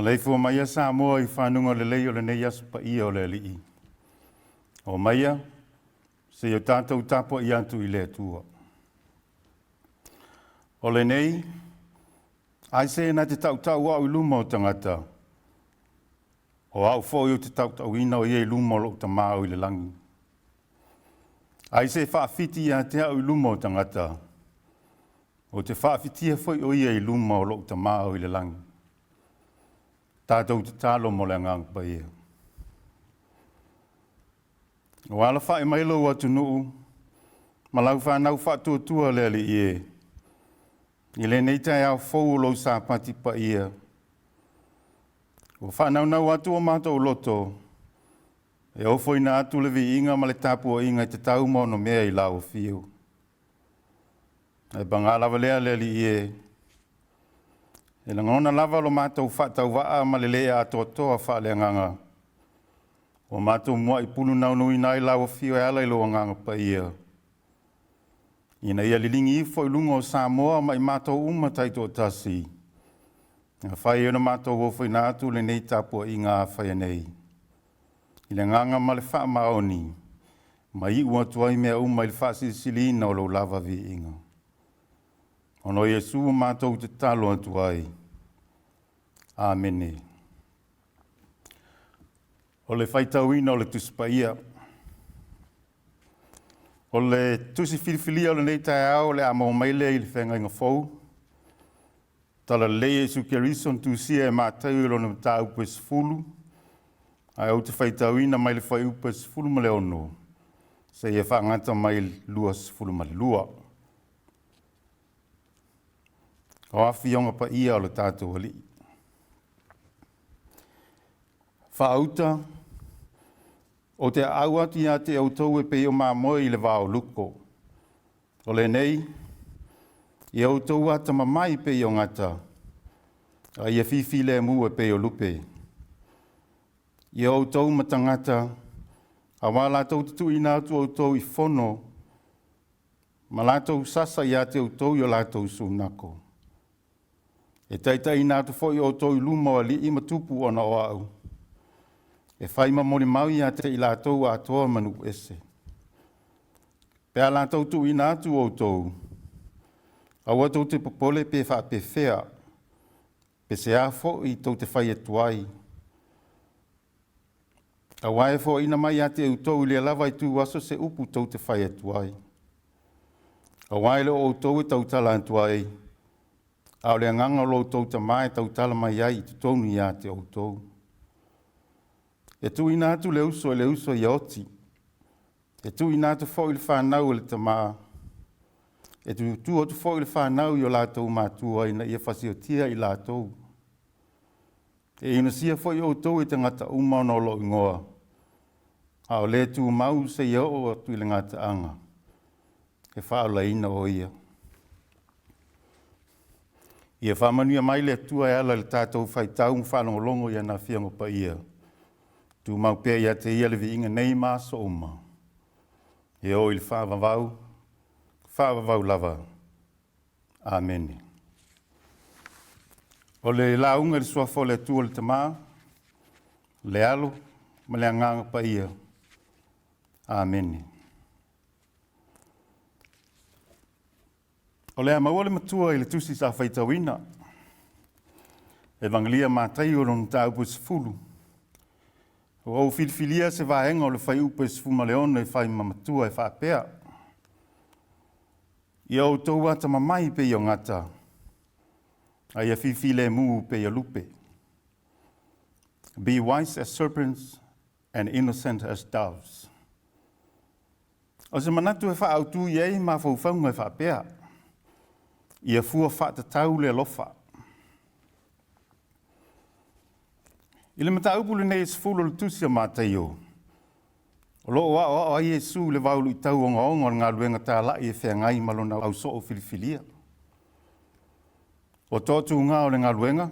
Maleifua maia Samoa i fanuga lelei o lenei aso paia o le Alii. O maia, se i o tatou tapuai atu i le Atua. O lenei, ai se na te tautau au i luma o tagata, o au foi ou te tautauina o ia i luma o lou Tama o i le lagi. Ai se faafiti ia te au i luma o tagata, ou te faafitia foi o ia i luma o lou Tama o i le lagi. Tatou tatalo mo le Agaga Paia. Ua alafai mai lou atunuu ma lau fanau faatuatua le Alii e, i lenei taeao fou o lou Sapati paia, ua faanaunau atu o matou loto e ofoina atu le viiga ma le tapuaiga e tatau ma onomea i lau afio. Ae paga lava lea le Alii e, e lagona lava lo matou faatauvaa ma le le atoatoa faaleagaga, ua matou muai pulunaunuina ai lau afio e ala i lou Agaga Paia, ina ia liligi ifo i luga o Samoa ma i matou uma taitoatasi, na fai ai ona matou ofoina atu lenei tapuaiga afaia nei, i le agaga ma le faamaoni, ma iu atu ai mea uma i le faasilisiliina o lou lava viiga. Ona o Iesu ua matou tatalo atu ai. Amene. O le faitauina o le Tusi Paia. O le tusi filifilia o lenei taeao o le a maua mai lea i le Feagaiga Fou, Talalelei a Iesu Keriso na tusia e Mataio i lona mataupu e 10, ae ou te faitauina mai le fuaiupu e 16 seia faagata mai le 22. O afioga paia o le tatou Alii. Faauta, ou te aau atu ia te outou e pei o mamoe i le vaoluko. O lenei, ia outou atamamai pei o gata, a ia fifilemu e pei o lupe. Ia outou ma tagata, auā latou te tuuina atu outou i fono ma latou sasa ia te outou i o latou sunako. E taitaiina atu foi outou i luma o alii ma tupu ona o au, e fai ma molimau ia te i latou atoa ma nuu ese. Pe a latou tuuina atu outou, aua tou te popole pe faapefea, pe se a foi tou te fai atu ai, auā e foaina mai ia te outou i lea lava ituaso se upu tou te fai atu ai. Auā e le o outou e tautala atu ai, a o le Agaga o lo outou Tama e tautala mai ai i totonu ia te outou. E tuuina atu le uso i le uso ia oti, e tuuina atu foi le fanau e le tama, e tutu atu foi le fanau i o latou matua ina ia fasiotia i latou. E inosia foi outou e tagata uma ona o lou igoa, a o le tumau seia oo atu i le gataaga e faaolaina o ia. Ia faamanuia mai le Atua e ala i le tatou faitau ma faalogologo i ana Afioga Paia. Tumau pea ia te Ia le viiga nei ma aso uma, e oo i le faavavau, faavavau lava. Amene. O le lauga i le Suafa o le Atua le Tama, le Alo ma le Agaga Paia. Amene. O le a maua le matua i le tusi sa faitauina, Evagelia Mataio lona mataupu e 10. Ua ou filifilia se vaega o le fuaiupu e 16 e fai ma matua e faapea: Ia outou atamamai pei o gata, a ia fifilemu pei o lupe. Be wise as serpents and innocent as doves. O se manatu e faaautu i ai mafaufauga e faapea, ia fua faatatau le alofa. I le mataupu lenei e 10 o le tusi a Mataio, o lo o aoao ai Iesu i le vauluitau ogaoga o le galuega talai e feagai ma lona ausoo filifilia. O toatuga o le galuega,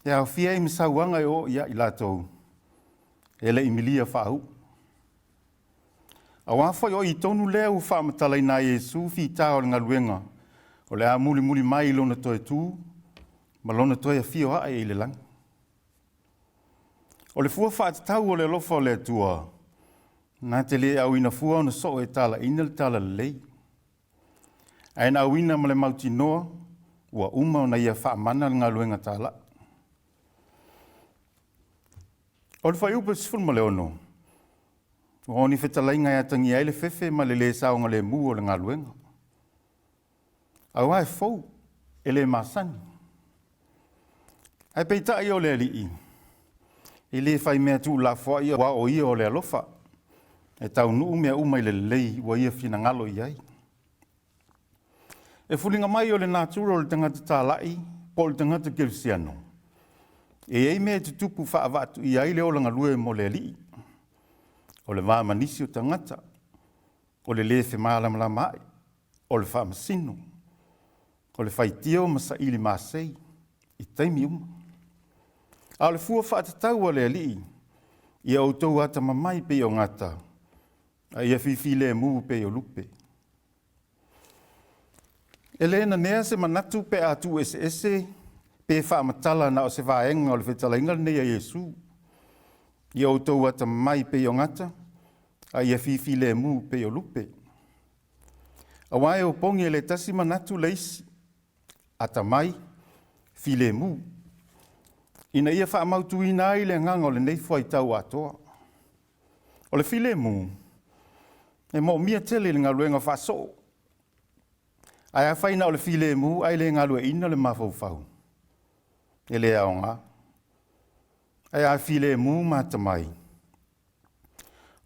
e aofia ai ma sauaga e oo ia i latou e le i milia faauu. Auā foi o i tonu lea ua faamatalaina ai e Iesu fita o le galuega o le a mulimuli mai i lona toe tu ma lona toe afio ae i le lagi. O le fua faatatau o le alofa o le Atua, na te le auina fua ona soo e talaiina le talalelei, ae na auina ma le mautinoa ua uma ona ia faamana le galuega talai. O le fuaiupu 16, o ni fetalaiga e atagia ai le fefe ma le lē saogalemu o le galuega. Aua e fou, e le masani. Ae peitai o le Alii, e le faimea tuulafoai aua o Ia o le alofa, e taunuu mea uma i le lelei ua Ia finagalo i ai. E foliga mai o le natura o le tagata talai po o le tagata kerisiano, e i ai mea e tutupu faavaatuia ai le ola galue mo le Alii. O le va ma nisi o tagata, o le lē femalamalamaai, o le faamasino, o le faitio ma saili masei i taimi uma. A o le fua faatatau a le Alii, ia outou atamamai pei o gata, a ia fifilemu pei o lupe. E le nanea se manatu pe a tuueseese pe faamatala na o se vaega o le fetalaiga lenei a Iesu, ia outou atamamai pei o gata, a ia fifilemu pei o lupe. Aua e opogi e le tasi manatu le isi, atamai, filemu, ina ia faamautuina ai le agaga o lenei fuaitau atoa. O le filemu, e moomia tele i le galuega faasoo. Ae afai na o le filemu ae le galueaiina le mafaufau, e le aoga. Ae a filemu ma atamai,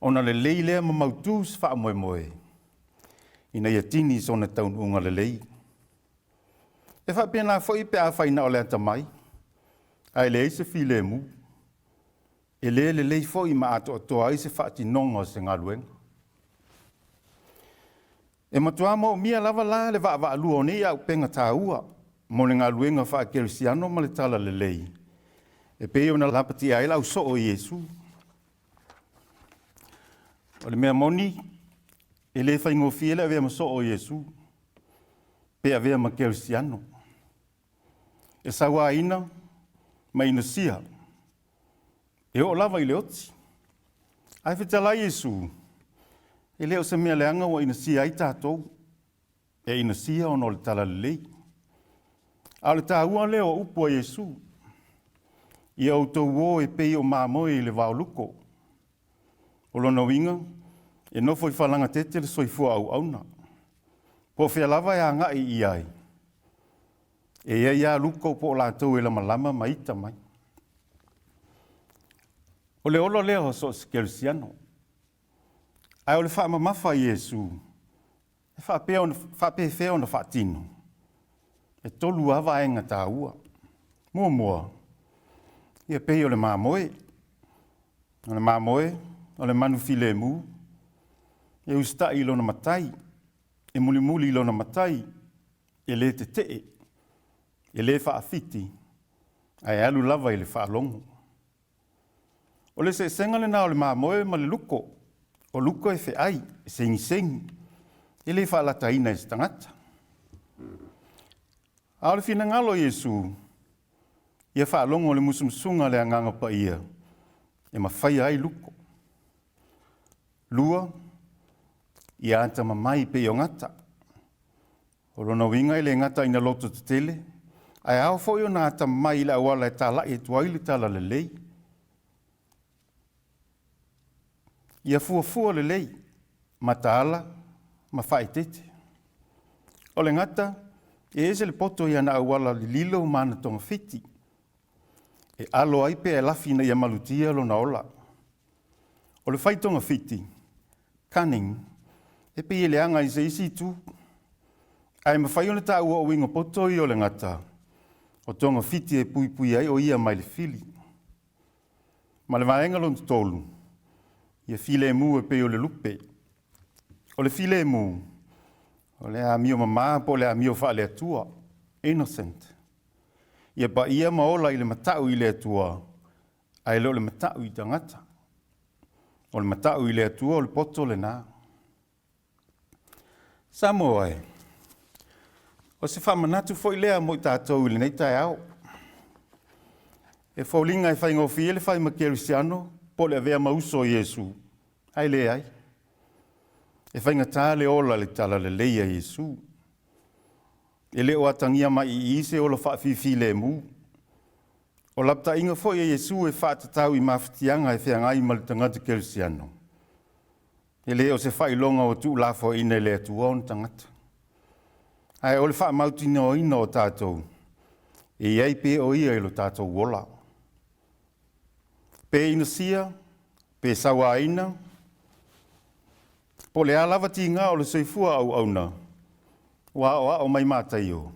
ona lelei lea ma mautu se faamoemoe ina ia tini sona taunuuga lelei. E faapena foi pe afai na o le atamai ae leai se filemu, e le lelei foi ma atoatoa ai se faatinoga o se galuega. E matua moomia lava la le vaavaalua o nei auupega taua mo le galuega faa-kerisiano ma le talalelei e pei ona lapatia ai le ausoo o Iesu. O le mea moni, e le faigofie le avea ma soo o Iesu pe avea ma kerisiano. E sauaina ma inosia, e oo lava i le oti. Ae fetalai Iesu, e le o se mea leaga ua inosia ai tatou, e inosia ona o le talalelei. A o le taua lea o upu a Iesu, ia outou o e pei o mamoe i le vaoluko. O lona uiga, e nofo i falaga tete le soifua auauna. Po o fea lava e agai i ai, e i ai lava luko po o latou e lamalama ma ita mai. O le ola lea o so o se kerisiano. Ae o le faamamafa a Iesu, e faapefea ona faatino? E 3 lava vaega taua. Muamua, ia pei o le mamoe. O le mamoe, o le manu filemu, e usitai i lona matai, e mulimuli i lona matai, e le tetee, e le faafiti, ae alu lava i le faalogo. O le eseesega lena o le mamoe ma le luko. O luko e feai, e segisegi, e le faalataina e se tagata. A o le finagalo o Iesu, ia faalogo i le musumusuga a le Agaga Paia e mafaia ai luko. 2, ia atamamai pei o gata. O lona uiga e le gata ina lototetele, ae ao foi ona atamamai i le auala e talai atu ai le talalelei. Ia fuafua lelei, mataala ma faaeteete. O le gata, e ese le poto i ana auala lililo ma ana togafiti, e alo ai pe lafi ina ia malutia lona ola. O le fai togafiti, cunning, e pei e leaga i se isi itu, ae mafai ona taua o uiga poto ia o le gata, o togafiti e puipui ai o ia mai le fili. Ma le vaega lona 3, ia filemu e pei o le lupe. O le filemu, o le amio mama po o le amio faale-Atua, innocent. Ia paia ma ola i le matau i le Atua, ae le o le matau i tagata. O le matau i le Atua o le poto lena. Samoa e, o se faamanatu foi lea mo i tatou i lenei taeao. E foliga e faigofie le fai ma kerisiano po o le avea ma uso o Iesu, ae leai. E faigata le ola i le talalelei a Iesu. E le o atagia mai i i se ola faafifilemu. O lapataiga foi a Iesu e faatatau i mafatiaga e feagai ma le tagata kerisiano, e le o se faailoga ua tuulafoaiina e le Atua ona tagata, ae o le faamautinoaina o tatou e i ai pea o Ia i lo tatou ola. Pe inosia, pe sauaina, po o le a lava tiga o le soifua auauna, ua aoao mai Mataio,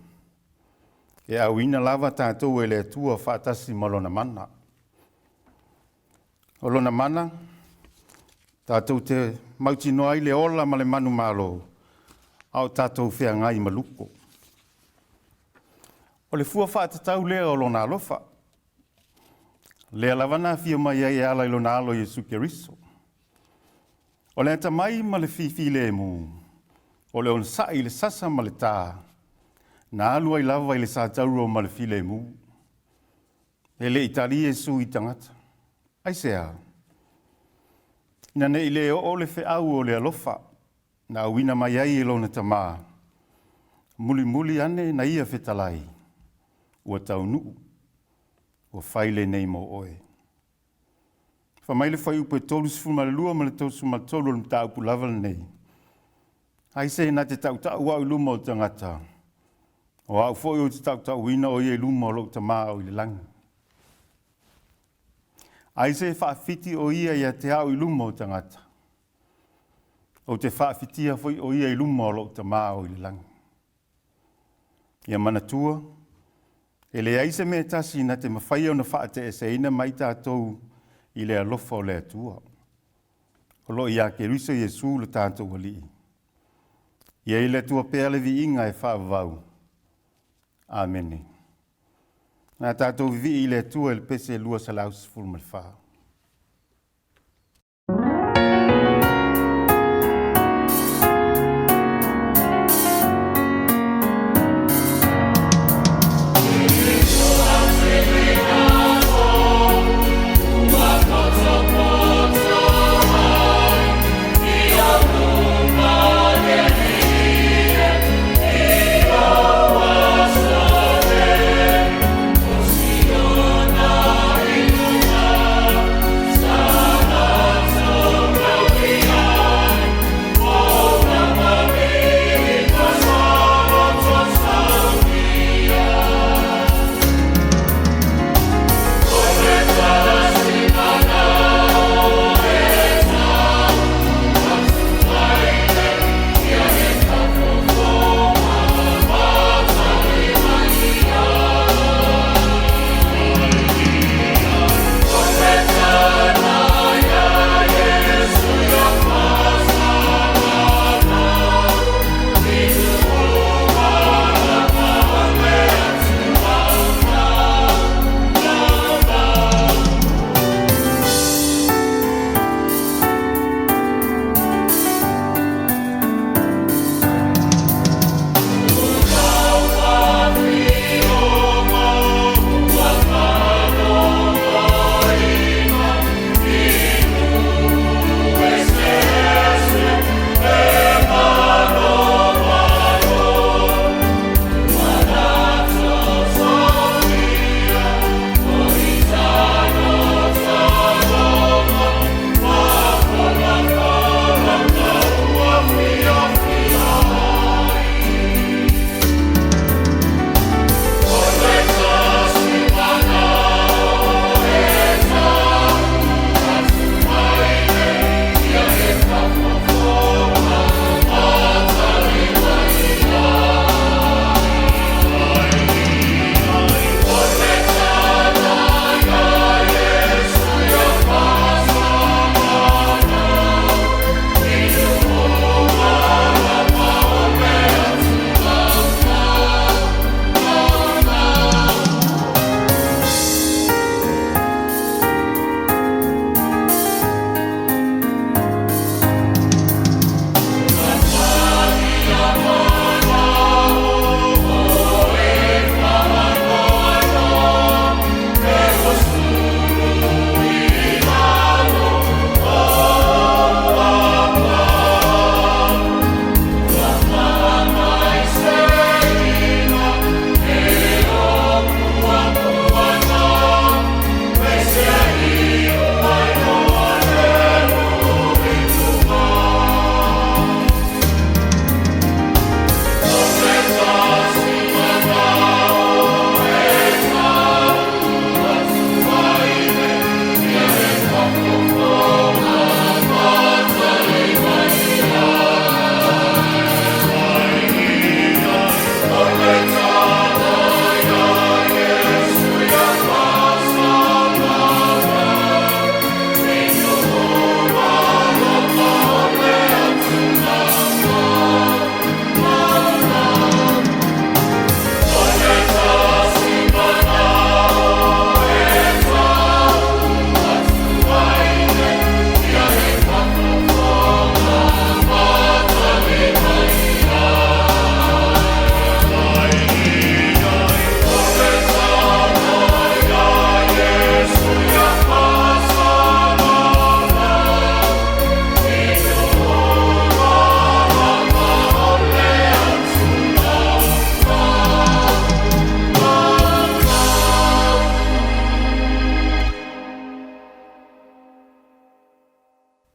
e auina lava tatou e le Atua faatasi ma Lona mana. O Lona mana tatou te mautinoa ai le ola ma le manumalo a o tatou feagai ma luko. O le fua faatatau lea o Lona alofa, lea lava na afio mai ai e ala i Lona Alo Iesu Keriso. O le atamai ma le fifilemu, o le onosai i le sasa ma le ta, na alu ai lava i le satauro ma le filemu. E le i tali Iesu i tagata. Aisea? Ina ne i le oo le feau o le alofa na auina mai ai e Lona Tamā, mulimuli ane na ia fetalai, ua taunuu, ua fai lenei mo oe. Fai mai le fuaiupu e 32 ma le 33 o le mataupu lava lenei, aisea na te tautau au i luma o tagata? O au foi ou te tautauina oe ia i luma o lou Tama o i le lagi. Aisea e faafiti o ia ia te au i luma o tagata? Ou te faafitia foi o ia i luma o lou Tama o i le lagi. Ia manatua, e leai se mea e tasi na te mafaia ona faateeseina mai tatou i le alofa o le Atua. O lo o ia Keriso Iesu lo tatou Alii. Ia i le Atua pea le viiga e faavavau. Amene. O le a tatou vivii i le Atua i le pese 214.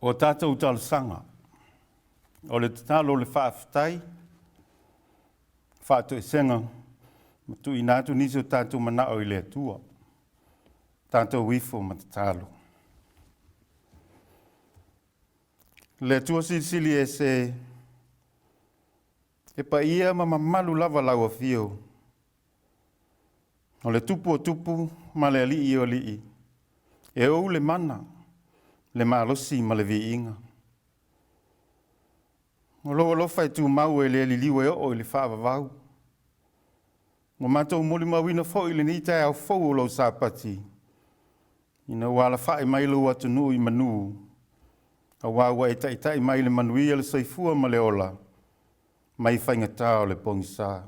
O tatou talosaga, o le tatalo o le faafetai, faatoesega ma tuuina atu nisi o tatou manao i le Atua. Tatou ifo ma tatalo. Le Atua Silisili Ese, e paia ma mamalu lava lau afio, o le Tupu o Tupu ma le Alii o Alii, e ou le mana, le malosi ma le viiga. O lou alofa e tumau e le liliu e oo i le faavavau. Ua matou molimauina foi lenei taeao fou o lou Sapati, ina ua alafai mai lou atunuu i manu, aua ua e taitai mai i le manuia, le soifua ma le ola mai faigata o le pogisa.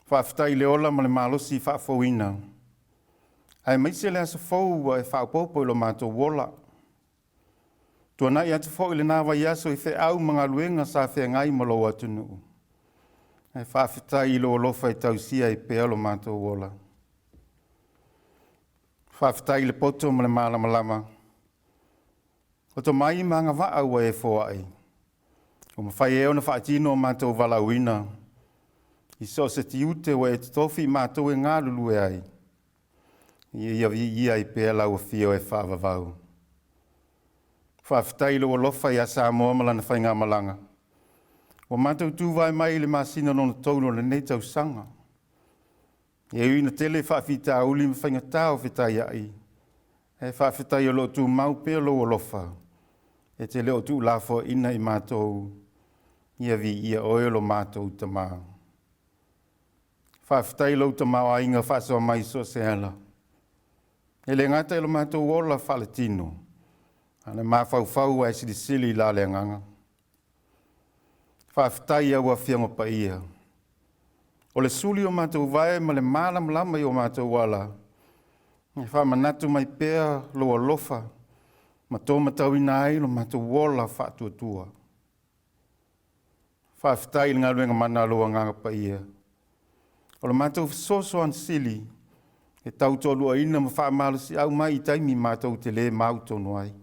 Faafetai i le ola ma le malosi faafouina, aemaise le aso fou ua e faaopoopo i lo matou ola. Tuanai atu foi lena vaiaso i feau ma galuega sa feagai ma lou atunuu, ae faafetai i lou alofa e tausia ai pea lo matou ola. Faafetai i le poto ma le malamalama, o tomai ma agavaa ua e foai, ua mafai ai ona faatino o matou valaauina i so o se tiute ua e totofi i matou e galulue ai, ia viia ai pea lau afio e faavavau. Faafetai i lou alofa ia Samoa ma lana faigamalaga, ua matou tuvae mai i le masina lona 3 o lenei tausaga. E ui ina tele faafitauli ma faigata o fetaiai, ae faafetai o lo o tumau pea lou alofa e te le o tuulafoaiina i matou, ia viia oe lo matou Tama. Faafetai i lou tamaoaiga faasoa mai i so o se ala, e le gata i lo matou ola faaletino, a o le mafaufau ae silisili i la le agaga. Faafetai i au Afioga Paia, o le suli o matou vae ma le malamalama i o matou ala, e faamanatu mai pea lou alofa ma taumatauina ai lo matou ola faatuatua. Faafetai i le galuega mana a lou Agaga Paia, o le matou fesoasoani sili e tautoaluaina ma faamalosiau mai i taimi matou te le mautonu ai.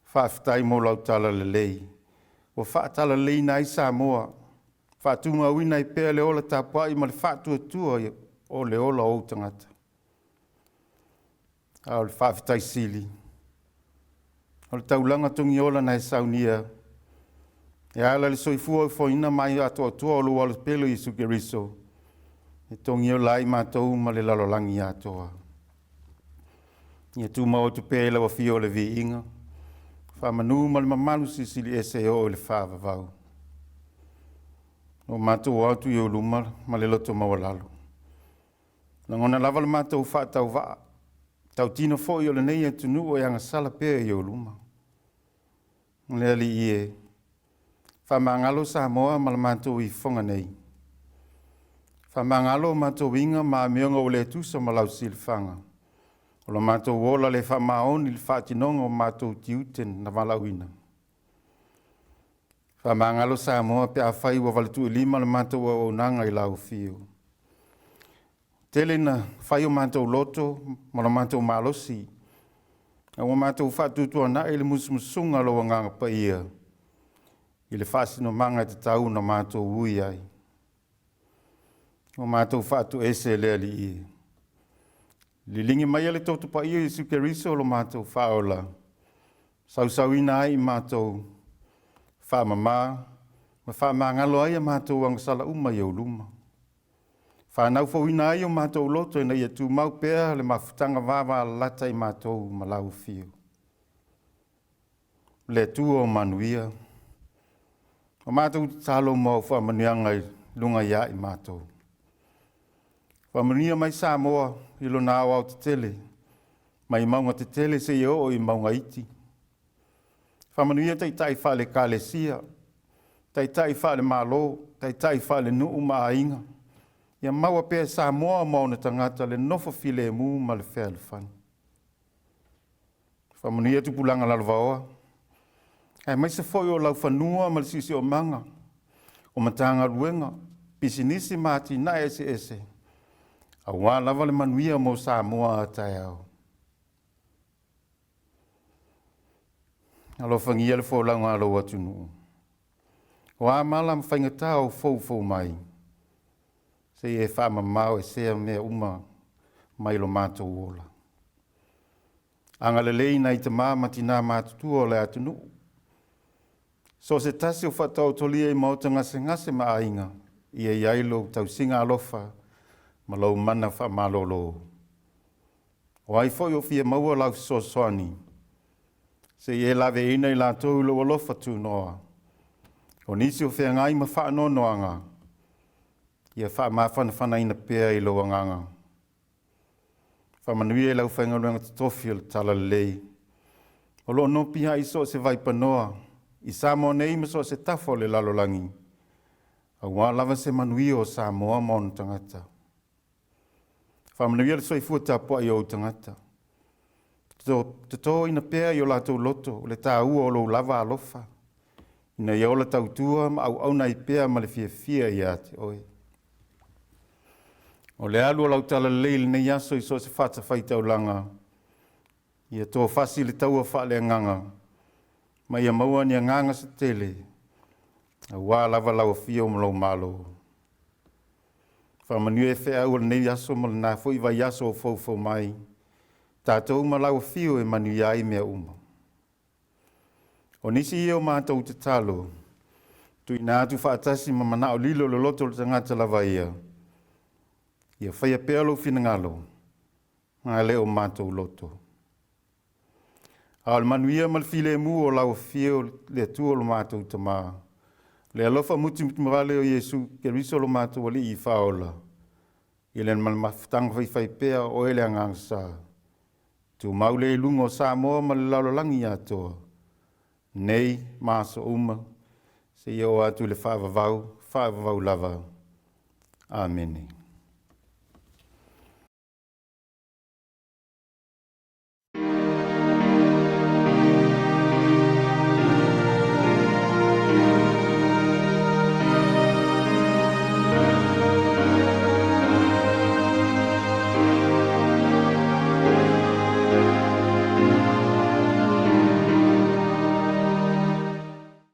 Faafetai mo lau talalelei ua faatalaleleiina ai Samoa, faatumauina ai pea le ola tapuai ma le faatuatua o le ola o ou tagata. A o le faafetai sili, o le taulaga togiola na e saunia e ala i le soifua ofoina mai atoatoa o lou Alo pele Iesu Keriso, e togiola ai matou ma le lalolagi atoa. Ia tumau atu pea i lau afio le viiga, faamanu ma le mamalu silisili ese e oo i le faavavau. O matou o atu i ou luma ma le loto maualalo, lagona lava le matou faatauvaa, tautino foi o lenei atunuu e agasala pea i ou luma. Le Alii e, faamagalo Samoa ma le matou ifofoga nei, faamagalo matou uiga ma amioga ua le tusa ma lau silafaga, o lo matou ola le faamaoni i le faatinoga o matou tiute na valaauina. Faamagalo Samoa pe afai ua valetuulima le matou auaunaga i lau afio. Tele ina fai o matou loto ma lo matou malosi, a ua matou faatuatuanai le musumusuga a lou Agaga Paia i le faasinomaga e tatau ona matou ui ai. Ua matou faatoese le Alii e. Liligi maia le toto paia o Iesu Keriso lo matou Faaola, sausauina ai i matou, faamama ma faamagalo ai a matou agasala uma i ou luma. Fanau fouina ai o matou loto ina ia tumau pea le mafutaga vavalalata i matou ma lau afio. Le Atua o manuia, o matou tatalo mo au faamanuiaga i luga ia i matou. Faamanuia mai Samoa i lona aoaotetele, mai mauga tetele seia oo i mauga iti. Faamanuia Taitai faale-Ekalesia, Taitai faale-Malo, Taitai faalenuu ma aiga, ia maua pea e Samoa ma ona tagata le nofo filemu ma le fealofani. Faamanuia tupulaga lalovaoa, aemaise foi o laufanua ma le siosiomaga, o Matagaluega, pisinisi ma atinae eseese, aua lava le manuia mo Samoa a taeao. Alofagia le folauga a lou atunuu. O a mala ma faigata o foufou mai, seia e faamamao esea mea uma mai lo matou ola. Agalelei i nai tama ma tina matutua o le atunuu, so o se tasi o faataotolia i maota gasegase ma aiga, ia i ai lou tausiga alofa ma lou mana faamalolo. O ai foi o fia maua lau fesoasoani, se i e laveaiina i latou i lou alofa tunoa. O nisi o feagai ma faanoanoaga, ia faamafanafanaina pea i lou agaga. Faamanuia i le aufaigaluega totofi o le Talalelei o lo o nopiai i so o se vaipanoa i Samoa nei ma so o se tafa o le lalolagi, aua lava se manuia o Samoa ma ona tagata. Faamanuia le soifua tapuai o ou tagata, totoina pea i o latou loto le taua o lou lava alofa, ina ia ola tautua ma auauna ai pea ma le fiafia ia te Oe. O le alu o lau Talalelei i lenei aso i so o se fatafaitaulaga, ia tofasi le taua faaleagaga ma ia maua ni agaga se tele aua lava lau afio ma lou malo. Faamanuia feau o lenei aso ma lena foi vaiaso o foufou mai, tatou ma lau afio e manuia ai mea uma. O nisi ia o matou tatalo, tuuina atu faatasi ma manao lilo i le loto o le tagata lava ia, ia faia pea lou finagalo, ae le o matou loto. A o le manuia ma le filemu o lau Afio le Atua lo matou Tama, le alofa mutimutivale o Iesu Keriso lo matou Alii Faaola, i le mafutaga faifaipea o Oe le Agaga Sa, tumau lea i luga o Samoa ma le lalolagi atoa, nei ma aso uma, seia oo atu i le faavavau, faavavau lava. Amene.